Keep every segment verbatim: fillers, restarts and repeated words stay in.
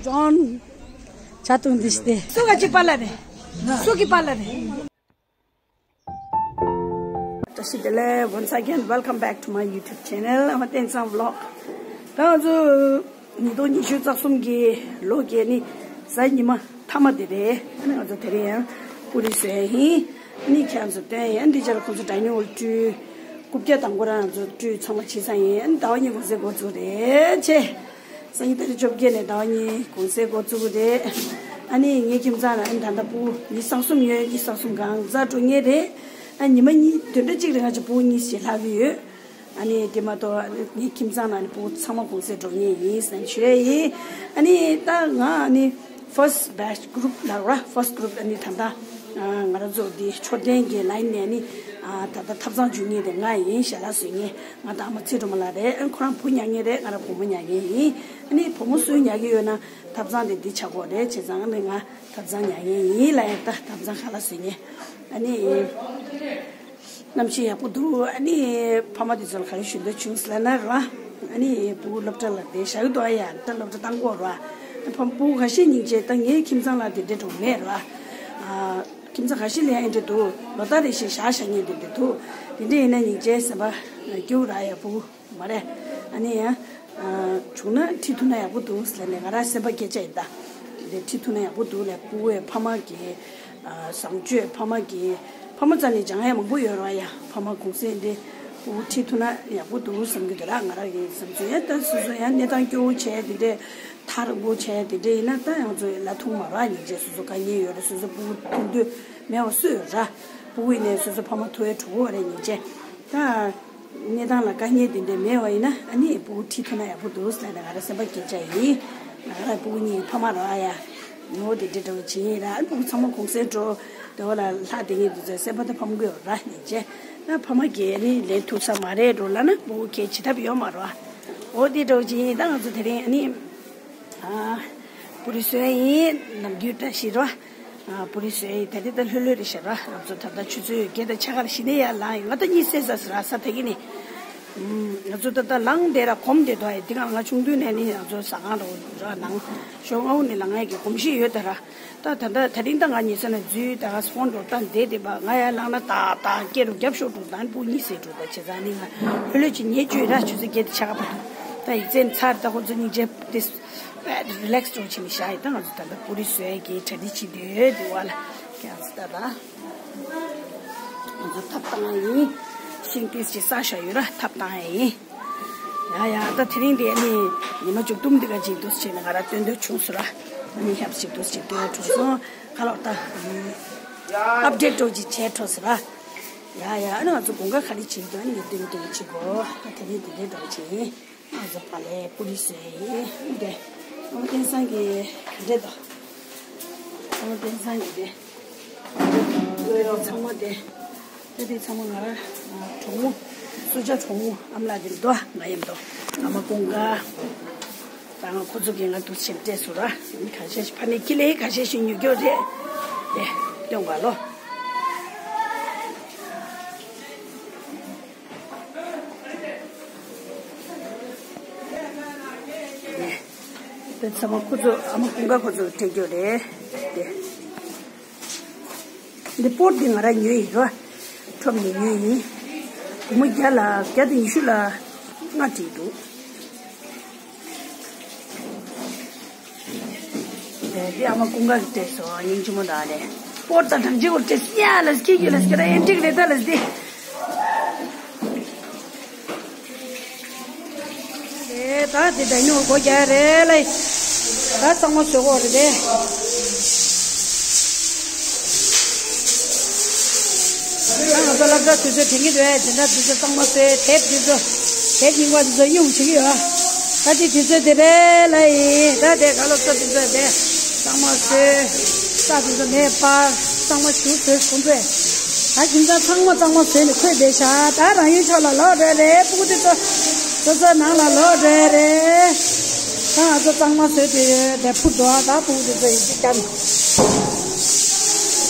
ཅོན། ཆ་ཏུང་འདི་སྟེ། སུ་ག་ཅི་པ་ལ་རེ། སུ་གི་པ་ལ་རེ། བཀྲ་ཤིས་བདེ་ལེགས། Once again, welcome back to my YouTube channel. ཨ་མ་བསྟན་བཟང་vlog. ད་ང་ཚོ་ཉིས་སྟོང་ཉི་ཤུ་རྩ་གསུམ་གྱི་ལོ་རྒྱལ་ནི་གཟའ་ཉི་མ་མཐའ་མ་དེ་རེད། ཨ་ནི་ང་ཚོ་དེ་རིང་ཡང་པུ་རི་བཟོས་ཡིན། ཨ་ནི་ཁྱེད་ཚོ་སྟོན་ཡིན། འདི་ཆ་ལ་ཁོང་ཚོ་གྲྭ་ཉུང་བར་སྤྲུལ། རྐུབ་བཀྱག་དང་པོ་རང་ཚོ་སྤྲུལ་ཚང་མ་བྱེད་ས་ཡིན། ཨ་ནི་ཟླ་བ་གཉིས་གུང་སེང་འགོ་བཙུགས་རེད་ཆེ། སང་ཉིན་ཏ་རིག་བཅོ་བརྒྱད་ནས་ཟླ་བ་གཉིས་གུང་སེང་འགོ་བཙུགས་རེད། ཨ་ནི་ངའི་ཁྱིམ་ཚང་ལ་ཨ་ནི་ད་ལྟ་སྤུ་གུ་ཉི་ཤུ་རྩ་གསུམ་ཡོད། ཉི་ཤུ་རྩ་གསུམ་གང་ཚར་འགྲོ་ངེས་རེད། ཨ་ཉི་མ་གཉིས་བདུན་ཕྲག་གཅིག་རིང་ང་ཚོ་སྤུ་གུ་གཉིས་ཤིག་ལྷག་གི་ཡོད། ཨ་ནི་དེ་མ་གཏོགས་ངའི་ཁྱིམ་ཚང་ནང་ནས་སྤུ་གུ་ཚང་མ་གུང་སེང་འགྲོ་ངེས་ཡིན་ཟེར་ནས་ཞུ་ཡས་ཡིན། ཨ་ནི་ད་ང་ཨ་ནི་first batch group ལ་ར་first group ཨ་ནི་ད་ལྟ་ང་རང་ཚོ་འདི་མཆོད་རྟེན་གྱི་line ནས་ནི་ད་ལྟ་ཐབ་ཚང་འཇུག་མཁན་དེ་ང་ཡིན། ཞལ་ལག་བཟོ་མཁན་ང་དང་ཨ་མ་ཚེ་སྒྲོལ་མ་ལགས་རེད། ཁོ་རང་བུ་ཉར་མཁན་རེད། ང་རང་བུ་མོ་ཉར་མཁན་ཡིན། ཨ་ནི་བུ་མོ་སུ་ཉར་གྱི་ཡོད་ན་ཐབ་ཚང་དེ་འདི་ཆགས་ཀྱི་ཡོད་རེད། བྱས་ཙང་ཨ་ནི་ང་ཐབ་ཚང་ཉར་མཁན་ཡིན་ལབ་ཡ། ད་ཐབ་ཚང་ཁ་ལག་བཟོ་མཁན། ཨ་ནི། གནམ་གཤིས་ཡག་པོ་འདུག་ཨ་ནི་ཕ་མ་དེ་ཚོ་ལ་ག་རེ་ཞུ་འདོད་བྱུང་ཟེར་ལབ་ན་ར། ཨ་ནི་སྤུ་གུ་སློབ་གྲྭ་ལ་བསྡད་བཞག་གི་འདུག་ཨ་ཡ། ད་སློབ་གྲྭ་བཏང་གི་ཡོད་ར། ཕ་སྤུ་གུ་ཁ་ཤས་སྙིང་རྗེ། ད་ངའི་ཁྱིམ་ཚང་ལ་དེ་འདྲ་འགྲོ་མེད་ར། ཨ་ཁྱིམ་ཚང་ཁ་ཤས་ལ་ཡང་འདྲ་འདུག་ལོ་ལྟར་རེ་བཞིན་བཞག་བཞག་མཁན་དེ་འདྲ་འདུག་དེ་འདྲ་ཡིན་ན་སྙིང་རྗེ་སེམས་པ་སྐྱིད་པོ་ར་ཡ། སྤུ་གུ་མ་རེད། ཨ་ནི་ཡང་བྱུང་ན་ཁྲིད་ཐུབ་ན་ཡག་པོ་འདུག་ཟེར་ནས་ང་རང་སེམས་པ་སྐྱིད་ཆ་ཡིན། ད་དེ་ཁྲིད་ཐུབ་ན་ཡག་པོ་འདུག་ལབ། སྤུ་གུའི་ཕ་མ་གི་བཟང་སྤྱོད། ཕ་མ་གི་ཕ་མ་རྩ་ནས་སྦྱང་ཡ་མང་པོ་ཡོད་ར་ཡ། ཕ་མ་གུང་སེང་འདི་སྤུ་གུ་ཁྲིད་ཐུབ་ན་ཡག་པོ་འདུག་བསམ་གྱི་འདུག་ར། ང་རང་གི་བསམ་ཚུལ་ཡང་། ད་སོ་སོ་ཡང་གནས་སྟངས་སྐྱོ་བོ་བྱས་དེ་འདྲས་ཐག་རིང་པོ་བྱས་དེ་འདྲས་ཡིན་ན་ད་ང་ཚོ་ལ་ཐུག་མ་ར། སྙིང་རྗེ། སོ་སོ་དཀའ་ངལ་ཡོད་ར། སོ་སོ་སྤུ་གུ་མཐུན་འདོད་མེད་པ་སུ་ཡོད་ར། སྤུ་གུ་ཡིན་ནའི་སོ་སོ་ཕ་མ་ཐུག་ཡ་གྲོགས་པོ་རེད། སྙིང་རྗེ། ད། གནས་སྟངས་ལ་དཀའ་ངལ་དེ་འདྲ་མེད་པ་ཡིན་ན་ཨ་ནི་སྤུ་གུ་ཁྲིད་ཐུབ་ན་ཡག་པོ་འདུག་ཟེར་ནས་ང་རང་སེམས་པ་སྐྱིད་ཆ་ཡིན། ང་རང་སྤུ་གུ་གཉིས་ཕ་མ་ར་ཡ། ངོ་དེ་འདྲ་འདྲ་བོ་བྱེད་ཡིན་ར། སྤུ་གུ་ཚང་མ་གུང་སེང་འགྲོ་དེ་བ་ལ་ལྷག་དེ་ངེས་འདུག་ཟེར་སེམས་པ་དང་ཕམ་གི་ཡོད་ར། ཡིན་ཅེ་ན་ཕ་མ་གིས་ནི་ལེན་ཐུབ་ས་མ་རེད་འགྲོ་ལ་ན་སྤུ་གུ་ཁྱེད་བྱེད་ཐབས་ཡོད་མ་ར། འོ་དེ་འདྲ་བོ་བྱེད་ཡིན། ད་ང་ཚོ་དེ་རིང་ཨ་ནི། ཨ། པུ་རི་བཟོས་ཡིན། ནམ་རྒྱུན་བཀྲ་ཤིས་རོ། ཨ། པུ་རི་བཟོས་ཡིན། དེ་རིང་ད་ལྷོད་ལྷོད་རེད་ཤག་ར། ང་ཚོ་ད་ལྟ་ཆུ་ཚོད་བརྒྱད་དང་ཕྱེད་ཀ་ལ་གཞི་ནས་ཡར་ལངས་ཡིན། ང་ད་གཉིད་སད་ས་ཟེར་ར་ས་དེ་གི་ནི། ཨུམ། ང་ཚོ་ད་ལྟ་ལངས་བསྡད་ར་གོམས་བསྡད་འདུག་ཨ། དེ་སྒང་ང་ཆུང་དུས་ནས་ནི་ང་ཚོ་ཟ་ཁང་རོ་ར་ནང་ཞོགས་སྔ་པོ་ནས་ལངས་ཡག་གི་གོམས་གཤིས་ཡོད་ད་ར། ད་ད་ད་ད་རིང་ད་ང་ཉལ་ས་ན་འཛུལ་ད་ག་སྤོན་འགྲོ་ད་བསྡད་བསྡད་པ། ང་ཡར་ལངས་ན་ཏག་ཏག་སྐེ་རུ་རྒྱབ་ཤོར་འགྲོ། ད་ནི་སྤུ་གུ་གཉིད་སད་འགྲོ། ད་བྱས་ཙང་ནི་ང་ལྷོད་ལྷོད་ཅིག་ཉལ་བཅུག་ཡིན་ར། ཆུ་ཚོད་བརྒྱད་དང་ཕྱེད་ཀ་བར་དུ། ད་ཡིག་ཚད་ཚར། ད་ཁོ་ཚོ་སྙིང་རྗེ་དེ་རི་ལེགས་འགྲོ་བྱས་ནས་བཞག་ཡིན། ད་ང་ཚོ་ད་ལྟ་པུ་རི་བཟོ་ཡག་གི་གྲ་སྒྲིག་བྱེད་འདོད་དེ་བ་ལ་ཁྱེད་ཚོ་ད་ད་ང་ཚོ་ཐབ་བཏང་ཡ་ཡིན། ཤིང་ཏོག་ཙམ་བསགས་བཞག་ཡོད་ར། ཐབ་བཏང་ཡ་ཡིན། ཡ་ཡ། ད་དེ་རིང་དེ་ནི་ཉི་མ་མཇུག་སྡོམ་འདི་ག་ཅིག་འདུག་བྱས་ནས་ང་རང་སྟོན་འདོད་བྱུང་སོང་ར། ཨ་ནི་ཧབ་ཅིག་འདུག་ཅིག་སྟོན་འགྲོ་སོང་། ཁ་ལོག་ད་ཨབ་ཌེཊ་འགྲོ་ཅིག་བྱས་འགྲོ་ཟེར་ར། ཡ་ཡ། ཨ་ནི་ང་ཚོ་དགུན་ཁ་ག་རེ་བྱེད་ཀྱི་འདུག་ཨ་ནི་ངས་སྟོན་སྟོན་བྱེད་དགོས། ད་དེ་རིང་དེ་འདྲའི་འགྲོ་བྱེད་ཡིན། ང་ཚོ་བག་ལེབ་པུ་རི་བཟོས་ཡིན། འདི་ཨ་མ་བསྟན་བཟང་གི་ག་འདྲས་འདུག་ཨ་མ་བསྟན་བཟང་གི་འདི། ཚང་མ་དེ། དེ་དེ་ཚང་མ་ང་ར་གྲོགས་མོ། སུ་ཇཱ་གྲོགས་མོ་ཨ་མ་ལགས་དེ་འདུག་ང་ཡིན་འདུག་ཨ་མ་ཀུན་དགའ། ད་ང་ཁོ་ཚོ་གིས་ང་འདུག་ཕྱིན་སྤྲད་སོང་ར། ཁ་ཤས་ཤིག་ཕ་ནས་ཁྱི་ལས་ཁ་ཤས་ཤིག་ཉོ་རྒྱུ་རེད། དེ་སྟོན་པ་ལོ། དེ་ཚང་མ་ཁོ་ཚོ་ཨ་མ་ཀུན་དགའ་ཁོ་ཚོ་སྤྲད་རྒྱུ་རེད། དེ། འདི་སྤོར་འདི་ང་རང་ཉོས་ཡིན་རོ། ཁྲོམ་ནས་ཉོས་ཡིན། སྒོར་མོ་བརྒྱ་ལ་བརྒྱ་དང་ཉི་ཤུ་ལ་ལྔ་བྲིས་འདུག་འདི་ཨ་མ་ཀུན་དགའ་གིས་སྤྲད་སོང་། སྙིང་རྗེ་མོ་འདྲ་རེད། སྤོར་དང་སྦྲང་རྩི་སྐོར་སྤྲད་སོང་། ཡ་ལ་སྐྱིད་ཀྱི་ལ་སྐྱིད་ར། ཨེན་ཊིག་རེད་ད་ལ་སྟེ། རེད། ད་དེ་ད་ཉོ་སྒོ་རྒྱག་རེད་ལ། ད་གཙང་མ་བཟོ་དགོས་རེད་དེ། ད་ང་ཚོ་སློབ་གྲྭ་དུས་ཚོད་དྲན་གྱི་འདུག་དེ་འདྲ་དུས་ཚོད་གཙང་མ་བཟོས། དེབ་དུས་ཚོད། དེབ་རྙིང་པ་དུས་ཚོད་སྙུང་བྱེད་ཀྱི་ཡོད། ད་དེ་དུས་ཚོད་དེ་རེད་ལ་ཡིན། ད་དེ་ག་ལོ་ཚོ་དུས་ཚོད་དེ། གཙང་མ་བཟོས། ས་དེ་ཚོ་མེ་སྤར། གཙང་མ་ཞུ་བཟོས་ཁོང་ཚོས། ད་ཁྱིམ་ཚང་ཚང་མ་གཙང་མ་བཟོས་ནས་འཁོད་བསྡད་ཤག་ད་རང་ཡུལ་ཕྱོགས་ལ་ལོག་འགྲོ་རེད། སྤུ་གུ་དེ་ཚོ་སོ་སོའི་ནང་ལ་ལོག་འགྲོ་རེད། ད་ང་ཚོ་གཙང་མ་བཟོས་ཏེ་ཡོད་དེ་འཕུར་འགྲོ་ཨ། ད་སྤུ་གུ་དེ་ཚོ་ཡིན་གཅིག་རྐྱང་།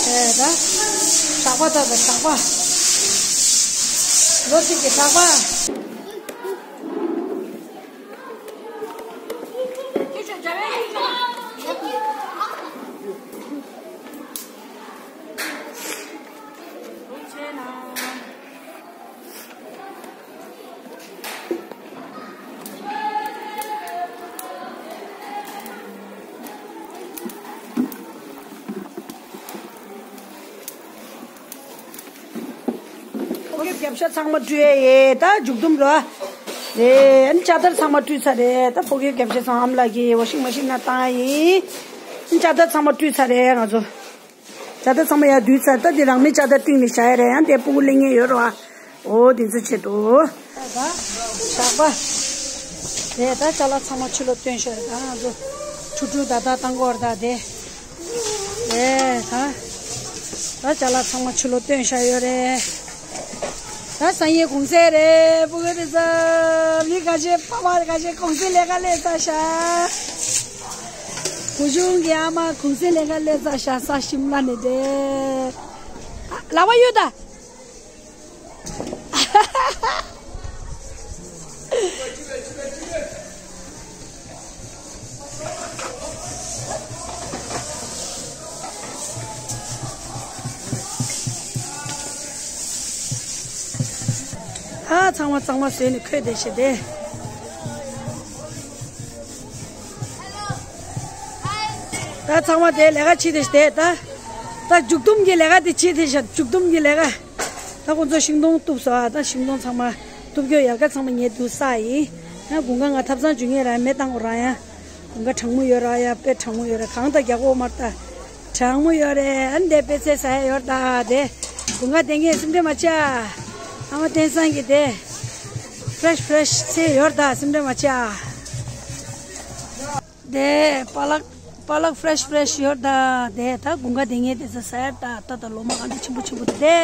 ཨེ་ད། གྲགས་པ་ད་ད་གྲགས་པ། ལོ་གཅིག་གི་གྲགས་པ། རྒྱབ་ཤ་ཚང་མ་བཀྲུས་ཡས་ད་མཇུག་སྡོམ་རོ། རེད། ཨ་ནི་ཅ་དར་ཚང་མ་བཀྲུས་ཚར་རེད། ད་ཕོ་སྐྱེས་རྒྱབ་ཤ་ཚང་ཨ་མ་ལགས་ཀྱིས་ཝ་ཤིང་མ་ཤིན་ནང་བཏང་ཡིན། ཨ་ནི་ཅ་དར་ཚང་མ་བཀྲུས་ཚར་རེད་ང་ཚོ། ཅ་དར་ཚང་མ་ཡར་བསྡུས་ཚར། ད་འདི་རང་མེད་ཅ་དར་བཏིང་ནས་བཞག་ཡས་རེད། ཡང་དེ་སྤུ་གུ་ལེན་མཁན་ཡོད་རེད་བ། འོ་དེ་ཚོ་ཆེད་དུ། ད་ད་ཞག་པ། དེ་ད་ཅ་ལག་ཚང་མ་ཕྱི་ལོགས་བཏོན་བཞག་རེད། ད་ང་ཚོ་ཁྲུ་ཁྲུ་ད་ད་བཏང་གི་ཡོད་རེད། ད་དེ། དེ་ད། ད་ཅ་ལག་ཚང་མ་ཕྱི་ལོགས་བཏོན་བཞག་ཡོད་རེད། ད་སང་ཉིན་གུང་སེང་རེད། སྤུ་གུ་དེ་ཚོ་མི་ཁ་ཤས་ཕ་མ་ཁ་ཤས་གུང་སེང་ལས་ཀ་སླེབས་ཚར་ཤག་བུ་ཆུང་གི་ཨ་མ་གུང་སེང་ལས་ཀ་སླེབས་ཚར་ཤག་ས་ཤིམ་ལ་ནས་རེད། ལག་པ་གཡུག་ད། ཨ་ཚང་མ་གཙང་མ་བཟོས་ནས་འཁོད་བསྡད་ཤག་དེ། ད་ཚང་མ་དེ་ལས་ཀ་བྱེད་བསྡད་ཤག་དེ། ད་ད་མཇུག་སྡོམ་གྱི་ལས་ཀ་དེ་བྱེད་བསྡད་ཤག་མཇུག་སྡོམ་གྱི་ལས་ཀ། ད་ཁོང་ཚོ་ཤིང་སྡོང་གཏུབ་སོང་ཨ། ད་ཤིང་སྡོང་ཚང་མ་གཏུབ་རྒྱུ་ཡལ་ག་ཚང་མ་ངས་བསྡུ་ཚར་ཡིན། ཡང་དགུན་ཁ་ང་ཐབ་ཚང་འཇུ་ངེས་ར་མེ་བཏང་དགོས་ར་ཡ། དགུན་ཁ་གྲང་མོ་ཡོད་ར་ཡ། དཔེ་གྲང་མོ་ཡོད་ར། གང་ལྟར་རྒྱག་དགོས་མ་རེད་ད། གྲང་མོ་ཡོད་རེད། ཨ་ནི་དེ་དཔེ་ཚལ་ཟ་ཡ་ཡོད་རེད་ད། དེ་དགུན་ཁ་དེ་ངས་སེམས་ཁྲལ་མ་བྱེད་ཨ། ཨ་མ་བསྟན་བཟང་གི་དེ་ཕེ་རེ་ཤི་ཕེ་རེ་ཤི་ཚལ་ཡོད་རེད་ད། སེམས་ཁྲལ་མ་བྱེད་ཨ། དེ་པ་ལག་པ་ལག་ཕེ་རེ་ཤི་ཕེ་རེ་ཤི་ཡོད་རེད་ད། དེ་ད་དགུན་ཁ་དེ་ངས་དེ་ཚོ་ཟ་ཡ་རེད་ད། ད་ད་ལོ་མ་གང་དེ་ཆེན་པོ་ཆེན་པོ་དེ། དེ་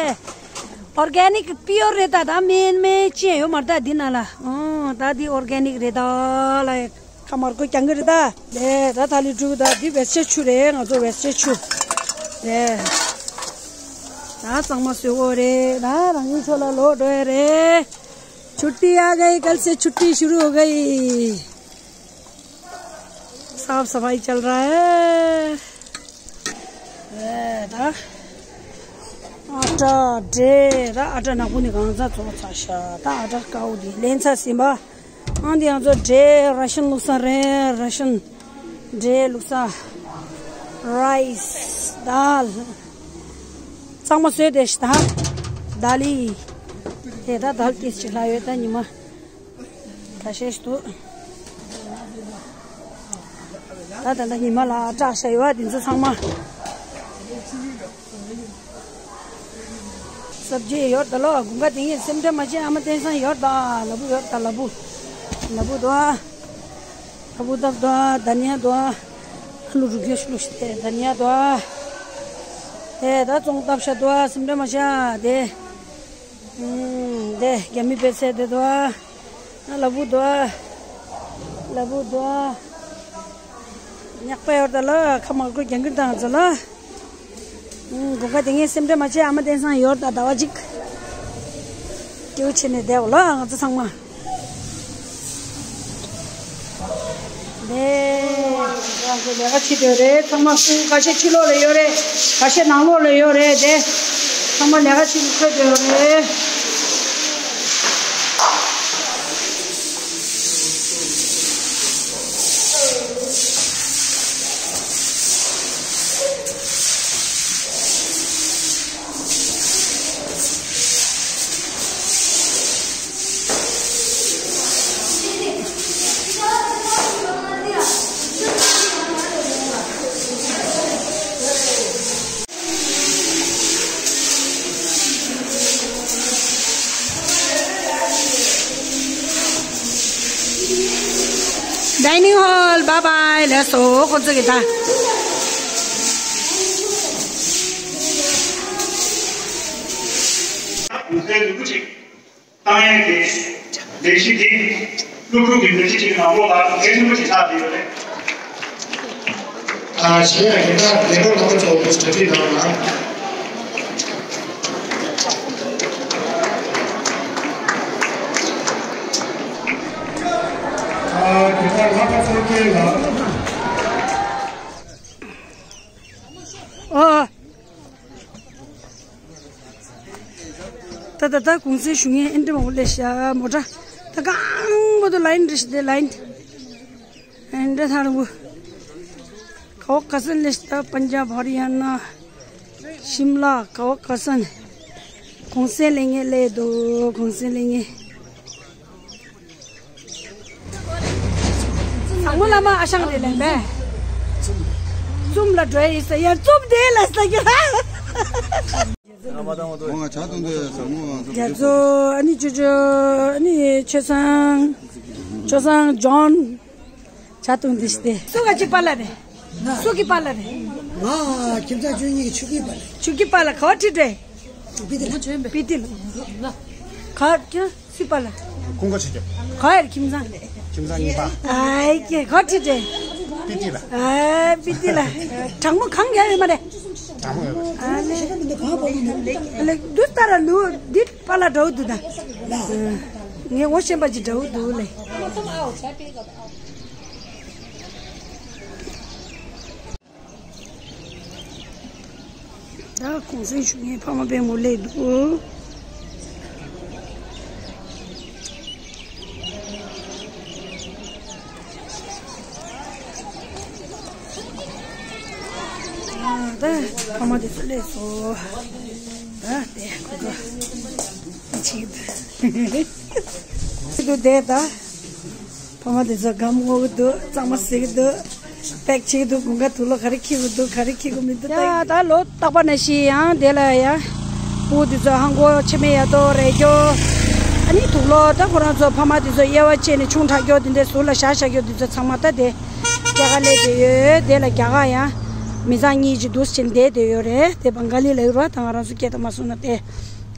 ཨོར་གེ་ནིག་པི་ཡོར་རེད་ད། ད་སྨན་སྨན་ཅི་ཡང་ཡོད་མ་རེད་ད་འདི་ནང་ལ། ཨང་ད་འདི་ཨོར་གེ་ནིག་རེད་ད་ལ། ཁ་མར་ཁུ་རྒྱག་གི་རེད་ད། དེ་ད་ད་ལི་ཀྲུ་ད་འདི་ཝེ་སི་ཊི་ཆུ་རེད། ང་ཚོ་ཝེ་སི་ཊི་ཆུ་རེད། ད་གཙང་མ་བཟོ་དགོས་རེད། ད་རང་ཉིད་ཚོ་ལ་ལོག་འགྲོ་ཡ་རེད། छुट्टी आ गई, कल से छुट्टी शुरू हो गई। साफ सफाई चल रहा है। ཨ་ད་ཨ་ཊ་འབྲས། ད་ཨ་ཊ་ནག་པོ་ནི་གང་ཚ་ཚོགས་ཚ་ཤ། ད་ཨ་ཊ་དཀར་པོ་འདི་ལེན་ཚ་ཟིན་པ། ཨང་འདི་ང་ཚོ་འབྲས་ར་ཤན་བླུགས་ས་རེད། ར་ཤན་འབྲས་བླུགས་ས། རའི་སི་དཱལ་གཙང་མ་བཟོས་ཏེ་ཤི་ད། དཱ་ལི་དེ་ད་དཱལ་ཏིས་ཅིག་ལྷག་ཡོད་ད་ཉི་མ། ད་ཤེས་འདུག་ད་ད་ད་ཉི་མ་ལ་སྐྲག་ཤ་ཡོད་ཨ་དེ་ཚོ་ཚང་མ། སབ་ཇི་ཡོད་ད་ལོ། དགུན་ཁ་དེ་ངས་སེམས་ཁྲལ་མ་བྱེད། ཨ་མ་བསྟན་བཟང་ཡོད་ད། ལ་ཕུག་ཡོད་ད། ལ་ཕུག་ལ་ཕུག་འདུག་ཨ། ལ་ཕུག་བཏབ་འདུག་ཨ། དཱ་ནི་ཡ་འདུག་ཨ། ཨ་ལུ་རུ་གེ་ཤུ་ལུ་ཤི་དེ་དཱ་ནི་ཡ་འདུག་ཨ། དེ་ད་བཙོང་བཏབ་ཤ་འདུག་ཨ། སེམས་ཁྲལ་མ་བྱེད་ཨ་དེ། ཨུམ། དེ་རྒྱ་མི་པེ་སེ་དེ་འདུག་ཨ། ལ་ཕུག་འདུག་ཨ། ལ་ཕུག་འདུག་ཨ། ཉག་པ་ཡོད་ད་ལ། ཁ་མར་ཁུ་རྒྱག་གི་བཏང་ཚོ་ལ། ཨུམ། དགུན་ཁ་དེ་ངས་སེམས་ཁྲལ་མ་བྱེད། ཨ་མ་བསྟན་བཟང་ཡོད་ད། ཟླ་བ་གཅིག་སྐྱིད་པོ་བྱས་ནས་བསྡད་འོ་ལ་ང་ཚོ་ཚང་མ། དེ་ང་ཚོ་ལས་ཀ་བྱེད་འདོད་རེད། ཚང་མ་སུ་ཁ་ཤས་ཕྱི་ལོགས་ལ་ཡོད་རེད། ཁ་ཤས་ནང་ལོགས་ལ་ཡོད་རེད། དེ་ཚང་མ་ལས་ཀ་བྱེད་འཁོད་འདོད་རེད། ཌའི་ནིང་ཧོལ། བཱའི་བཱའི། ལགས་སོ་ཁོང་ཚོ་གི་ད། གུང་སེང་ལེགས་པོ་ཅིག་བཏང་ཡས་དེ་ལས་གཞི་དེ་སློབ་ཕྲུག་གི་ལས་གཞི་ཅིག་ནང་ལོགས་ལ་གལ་ཆེན་པོ་ཅིག་ཆགས་བསྡད་ཡོད་རེད། ཨ་གཞན་ཡང་ཉེན་ཁ་ཉེན་ཁ་ལྷག་པ་ཚོ་གྲ་སྒྲིག་གནང་དང་། ཨ་ཉེན་ཁ་ལྷག་པ་ཚོ་སྐྱེལ་དང་། ཨ། ད་ད་ད་གུང་སེང་ཞུ་མཁན་ཨེ་འདྲ་མང་པོ་སླེབས་ཤག་མོ་ཊ་ད་གང་མོ་ཏོ་ལའིན་རེ་ཞིག་དེ་ལའིན། ཨེ་འདྲ་ཐང་རིང་པོ། ག་བ་ག་ས་ནས་སླེབས་ཤག་ད་པན་ཇབ། ཧ་རི་ཡ་ན། ཤིམ་ལ། ག་བ་ག་ས་ནས། གུང་སེང་ལེན་མཁན་སླེབས་འདུག་གུང་སེང་ལེན་མཁན། ཚང་མ་བླ་མ་ཨ་ཞང་རེད་ལབ་པས། ཙུམ་ལ་འགྲོ་ཡི་ཟེར་ཡ། ཙུམ་དེ་ལ་ཟེར་གྱི་ར། རྒྱ་མཚོ། ཨ་ནི་ཅོ་ཅོ། ཨ་ནི་ཆོས་བཟང་། ཆོས་བཟང་ཇོན། ཇ་འཐུང་དེ་ཤི་སྟེ། སུ་ག་ཅི་པཱ་ལགས་རེད། སུ་གི་པཱ་ལགས་རེད། ང་ཁྱིམ་ཚང་བཅུ་གཉིས་ཀྱི་ཆུ་ཀི་པཱ་ལགས། ཆུ་ཀི་པཱ་ལགས་ག་བ་ཁྲིད་རེད། སྤི་ཏི་ལ། སྤི་ཏི་ལ། ག་ཅི་སུ་པཱ་ལགས། ཁོང་ག་ཆི་ཀྱང་། ག་ཡར་ཁྱིམ་ཚང་། ཁྱིམ་ཚང་གཉིས་པ། ཨའི་ཀྱེ་ག་ཁྲིད་རེད། སྤི་ཏི་ལ། ཨའི་སྤི་ཏི་ལ། དྲང་མོ་གང་ཡང་ཡོད་མ་རེད། དྲང་མོ་ཡོད་མ་རེད། ཨ་ལེ། ལེ་འདུག་ལྟ་ར་ལུ་འདི་པཱ་ལགས་འདྲ་བོ་འདུག་ད། ངས་ངོ་ཤེས་པ་ཅིག་འདྲ་བོ་འདུག་ལེ། ད་གུང་སེང་ཞུ་མཁན་ཕ་མ་དཔལ་མོ་སླེབས་འདུག་ད་ཕ་མ་དེ་ཚོ་སླེབས་སོང་། ད་དེ་ཁོ་ཚོ་ཅིག་འདུག་དེ་ད། ཕ་མ་དེ་ཚོ་སྒམ་སྔོག་གི་འདུག་གཙང་མ་བཟོ་གི་འདུག་པེག་བྱེད་ཀྱི་འདུག་དགུན་ཁ་དུག་ལོག་ག་རེ་འཁྱེར་གི་འདུག་ག་རེ་འཁྱེར་གི་མི་འདུག་ཡ་ད་ལོ་རྟག་པ་ནང་བཞིན་ཡང་དེ་ལ་ཡ། སྤུ་གུ་དེ་ཚོ་ཧང་གོ་ཆེ་མེ་ཡ་ཏོ་རེ་རྒྱོ། ཨ་ནི་དུག་ལོག་ད་ཁོ་རང་ཚོ་ཕ་མ་དེ་ཚོ་དབྱེ་བ་ཕྱེ་ནས་ཆུང་དྲགས་རྒྱོ་དེ་འདྲའི་ཟུར་ལ་བཞག་བཞག་རྒྱོ་དེ་ཚོ་ཚང་མ་ད་དེ། རྒྱ་གར་སླེབས་བསྡད་ཡོད། དེ་ལ་རྒྱ་གར་ཡང་མི་ཚང་གཉིས་ཀྱི་འདུག་སེ་བྱས་བསྡད་བསྡད་ཡོད་རེད། དེ་བང་ག་ལི་ལ་ཡོད་ར། ད་ང་རང་ཚོ་སྐད་དུ་མ་སོང་ན་དེ་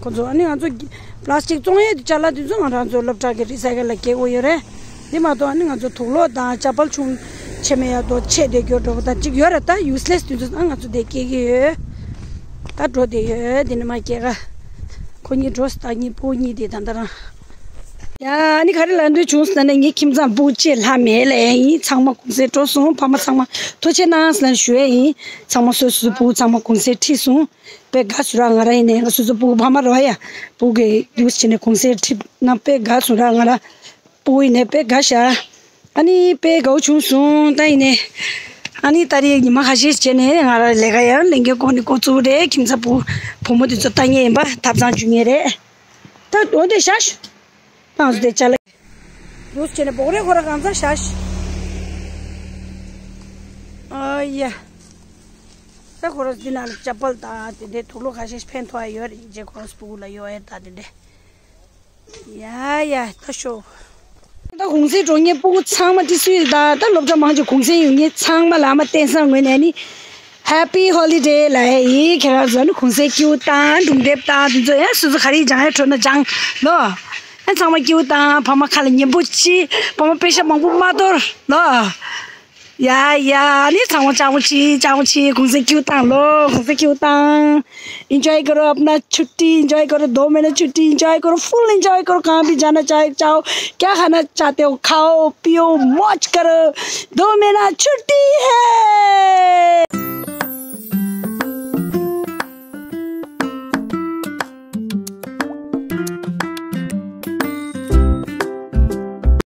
ཁོ་ཚོ་ཨ་ནི་ང་ཚོ་པ་ལ་སི་ཊིག་བཙོང་ཡས་དེ་ཅ་ལག་དེ་ཚོ་ང་རང་ཚོ་སློབ་གྲྭ་གི་རི་སའི་ཀལ་ལ་སྐྱེལ་དགོས་ཡོད་རེད། འདི་མ་གཏོགས་ཨ་ནི་ང་ཚོ་དུག་ལོག་དང་ཅ་པལ་ཆུང་ཆེ་མེ་ཡ་ཏོ་ཆེ་དེ་སྐྱོ་འགྲོ་བ་དང་གཅིག་ཡོད་ར། ད་ཡུ་སི་ལེ་སི་དེ་ཚོ་ད་ང་ཚོ་དེ་སྐྱེལ་གི་ཡོད། ད་འགྲོ་བསྡད་ཡོད། དེ་ནི་མ་སྐྱེལ་ག་ཁོ་གཉིས་འགྲོ་སྟག་གཉིས་སྤུ་གུ་གཉིས་དེ་ད་ལྟ་རང་། ཡ་ཨ་ནི་ག་རེ་ལབ་འདོད་བྱུང་ཟེར་ན་ངའི་ཁྱིམ་ཚང་སྤུ་གུ་གཅིག་ལྷག་མེད་ལབ་ཡིན། ཚང་མ་གུང་སེང་འགྲོ་སོང་། ཕ་མ་ཚང་མ་ཐུགས་རྗེ་གནང་ཟེར་ན་ཞུ་ཡས་ཡིན། ཚང་མ་སོ་སོ་སོ་སྤུ་གུ་ཚང་མ་གུང་སེང་ཁྲིད་སོང་། དཔེ་དགའ་སོང་ར། ང་ར་ཡིན་ནའི་ང་སོ་སོ་སྤུ་གུ་ཕ་མ་རོ་ཡ་སྤུ་གུ་གི་འདུག་སེ་བྱས་ནས་གུང་སེང་ཁྲིད་ན་དཔེ་དགའ་སོང་ར། ང་ར་སྤུ་གུ་ཡིན་ནའི་དཔེ་དགའ་ཤག་ཨ་ནི་དཔེ་དགའ་བོ་བྱུང་སོང་། ད་ཡིན་ནའི་ཨ་ནི་ད་རེས་ཉི་མ་ཁ་ཤས་བྱས་ནས་ང་ར་ལས་ཀ་ཡང་ལས་འགན་སྐོར་ནས་འགོ་བཙུགས་རེད། ཁྱིམ་ཚང་བུ་བུ་མོ་དེ་ཚོ་ལྟ་མཁན་ཡིན་པ་ཐབ་ཚང་འཇུ་མཁན་རེད། ད་འོ་དེ་བཞག་ཤོག་ད་ང་ཚོ་དེ་ཅ་ལག་འདུག་སེ་བྱས་ནས་སྦོག་རེ་ཁོ་ར་གང་ཚ་བཞག་ཤོག་ཨ་ཡ། ད་ཁོ་ར་འདི་ནང་ལ་ཅ་པལ་དང་དེ་འདྲའི་དུག་ལོག་ཁ་ཤས་ཕན་ཐོགས་ཡ་ཡོད་རེད། རྗེས་ཁོ་ར་སྤུ་གུ་ལ་གཡོག་ཡ་དང་དེ་འདྲའི། ཡ་ཡ་ད་ཤོག་ད་གུང་སེང་འགྲོ་མཁན་སྤུ་གུ་ཚང་མ་ཏི་སུའི་ད་ད་སློབ་གྲྭ་མང་ཆེ་གུང་སེང་ཡོང་མཁན་ཚང་མ་ལ་མ་བསྟན་སང་ངོས་ནས་ནི་Happy Holiday ལབ་ཡ་ཡིན། ཁྱེད་རང་ཚོ་ནི་གུང་སེང་སྐྱིད་པོ་བཏང་། སྒྲུང་དེབ་བཏང་། དེ་ཚོ་ཡང་སོ་སོ་ག་རེ་སྦྱང་ཡ་འཕྲོད་ན་སྦྱང་ལོ། ཨ་ཚང་མ་སྐྱིད་པོ་བཏང་། ཕ་མ་ཁ་ལ་ཉན་པོ་བྱེད། ཕ་མ་པེ་ཤ་མང་པོ་མ་གཏོར་ལོ། ཡ་ཡ་ནི་ཚང་མ་ཅག་པོ་ཆི་ཅག་པོ་ཆི། གུང་སེང་སྐྱིད་པོ་བཏང་ལོ། གུང་སེང་སྐྱིད་པོ་བཏང་། Enjoy करो अपना छुट्टी, enjoy करो दो महीना छुट्टी, enjoy करो, full enjoy करो। कहाँ भी जाना चाहे जाओ, क्या खाना चाहते हो खाओ पियो मौज करो। दो महीना छुट्टी है।